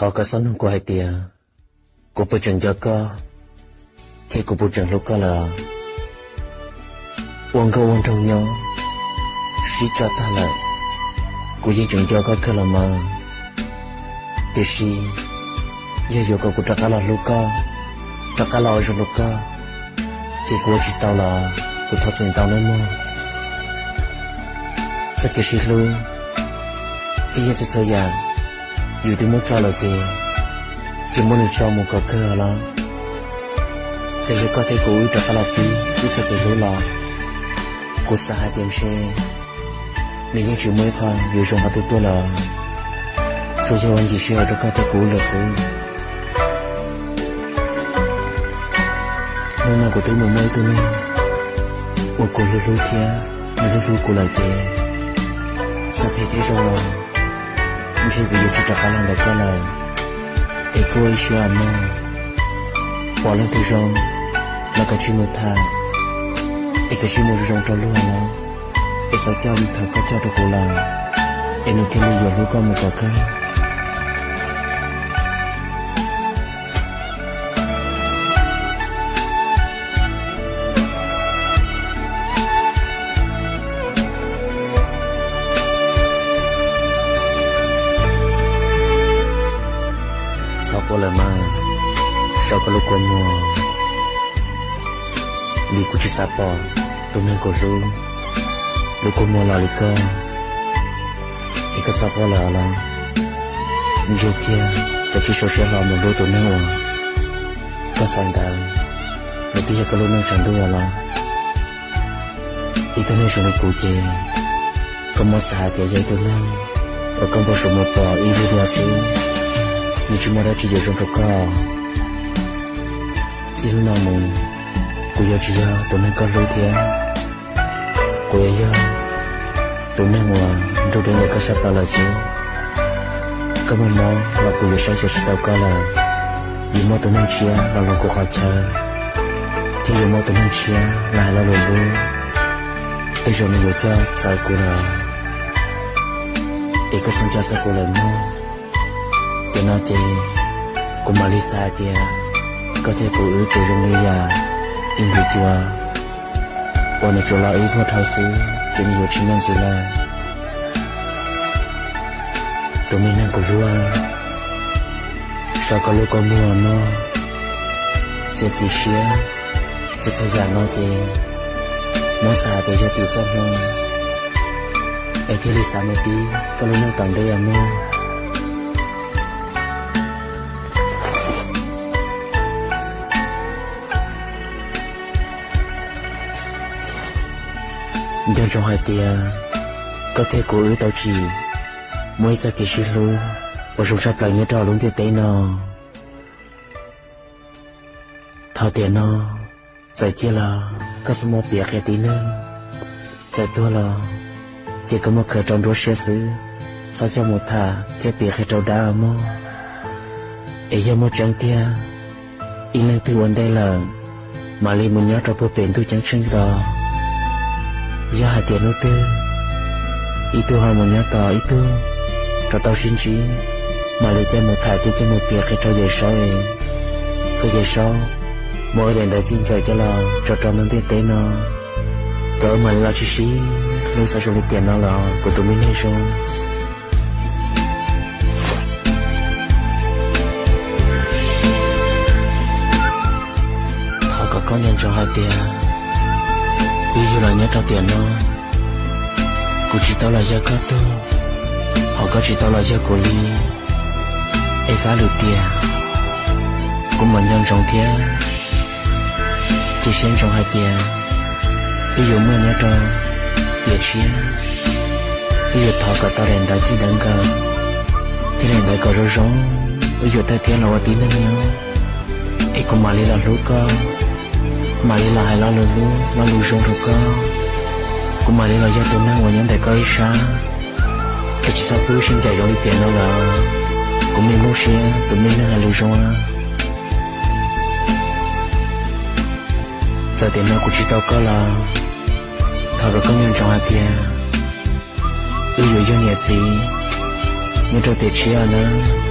Thov koj txhob nug kuv hais tias kuv puas tseem nco koj thiab kuv puas tseem hlub koj lawm. Ua nkauj ua nraug nyob sib tso tag lawm, kuv yeej tseem nco koj kawg los mas. Tiam sis yog yuav kom kuv rov qab los hlub koj, rov qab los ua zoo rau koj, ces kuv ua tsis tau los kuv thov txim ntau nawb mog. Txoj kev sib hlub thiab yog txhua txhua yam yus twb muab tso lawm ces, ces muab nws tso mus kom kawg los. Txawm yog koj thiab kuv wb rov qab los pib wb txoj kev hlub los, kuv xav hais tias ntshe nws yeej tsis muaj ib qho yuav zoo qhov twg tuaj lawm, tsuas yog ua nkim sij hawm rau koj thiab kuv lawm xwb. Hnub no kuv twb mus muaj ib tug neeg uas kuv hlub hlub thiab nws hlub hlub kuv lawm ces, txawm phem thiab zoo los ntshe kuv yuav tsis rov qab los ntawm koj lawm. Es koj ua ib siab mog, pom leej twg zoo los kav tsij mus tham, es kav tsij mus zoo zoo rau luag los, es txhob coj li thaum koj coj rau kuv lawm, es nws thiaj li yuav hlub koj mus kom kawg. Txhob quaj lawm mas, so koj lub kua muag, vim kuv tsis xav pom tus neeg kuv hlub lub kua muag los li koj. Es koj txhob quaj lawm los, ntsia kiag, kav tsij sau siab hlo mus hlub tus neeg uas koj xaiv ntawd, nws twb yog koj lub neej tshav ntuj los. Ib tug neeg zoo li kuv ces koj muab xav hais tias yog ib tug neeg uas koj npau suav mus pom ib lub dag xwb, nws tsis muaj dab tsi yuav zoo rau koj. Txij hnub no mus, kuv yuav tsis yog tus neeg koj hlub thiab, kuv yuav yog tus neeg uas nrug deb ntawm koj sab plaws lawm xwb. Koj muaj mob los kuv yuav saib xyuas tsis tau koj lawm, yuav muaj tus neeg tshiab los hloov kuv qhov chaw, thiab yuav muaj tus neeg tshiab los hais lo lus hlub, tej zaum nws yuav coj txawv kuv lawm. Es koj txhob nco txog kuv lawm mog. Tiam no ces kuv mam li xav hais tias koj thiab kuv wb tsuas zoo li yam ib nthwv cua uas nws tsuas los ib vuag dhau xwb ces nws yuav tsis muaj ntxiv lawm. Tus me neeg kuv hlub, so koj lub kua muag mog, txiav txim siab, txhua txhua yam no ces muab xav hais tias yog tim txoj hmoo, es thiaj li xav mus pib koj lub neej tom ntej mog. Nco ntsoov hais tias koj thiab kuv wb tau tsim muaj ib txoj kev sib hlub uas zoo tshaj plaws nyob rau hauv lub ntiaj teb no. Thaum tiam no, txawm ciaj los koj txhob muab piav qhia tib neeg, txawm tuag los ces koj muab khaws rau nruab siab xwb, txhob coj mus tham thiab piav qhia rau dab mog. Es yog muaj tseeb tiag, ib leej twg ua ntej lawm, mam li mus nyob rau puag pem ntuj ceeb tsheej tos. Yog hais tias hnub twg ib tug ho mus nyob tos ib tug rov tau sib ntsib, mam li coj mus tham thiab coj mus piav qhia rau Yawm Saub es kom Yawm Saub muab daim ntawv txij nkawm coj los tso rau lub ntiaj teb no, kom wb mam li los sib sib hlub xav zoo li tiam no los kuv tus me neeg zoo. Thov kom koj nco ntsoov hais tias wb yug los nyob rau tiam no, kuv tsis tau los yog koj tug, hos koj tsis tau los yog kuv li. Es fab lwm tiam, kuv mam nco ntsoov thiab cia siab ntsoov hais tias wb yuav muaj nyob rau tiam tshiab. Wb yuav thov kom tau daim ntawv txij ntawv nkawm thiab daim ntawv kom zoo zoo, wb yuav thawj thiab los ua tib neeg nyob. Es kuv mam li los hlub koj, mam li los hais lo lus hlub lo lus zoo rau koj. Kuv mam li los yog tus neeg uas nyob ntawm koj ib sab. Koj tsis txhob pub sib ncaim zoo li tiam no lawm, kuv me nplooj siab tus me neeg hais lus zoo. Txawm tiam no kuv tsis tau koj los, thov kom koj nco ntsoov hais tias wb yuav yog niam txiv nyob rau tiam tshiab nawb.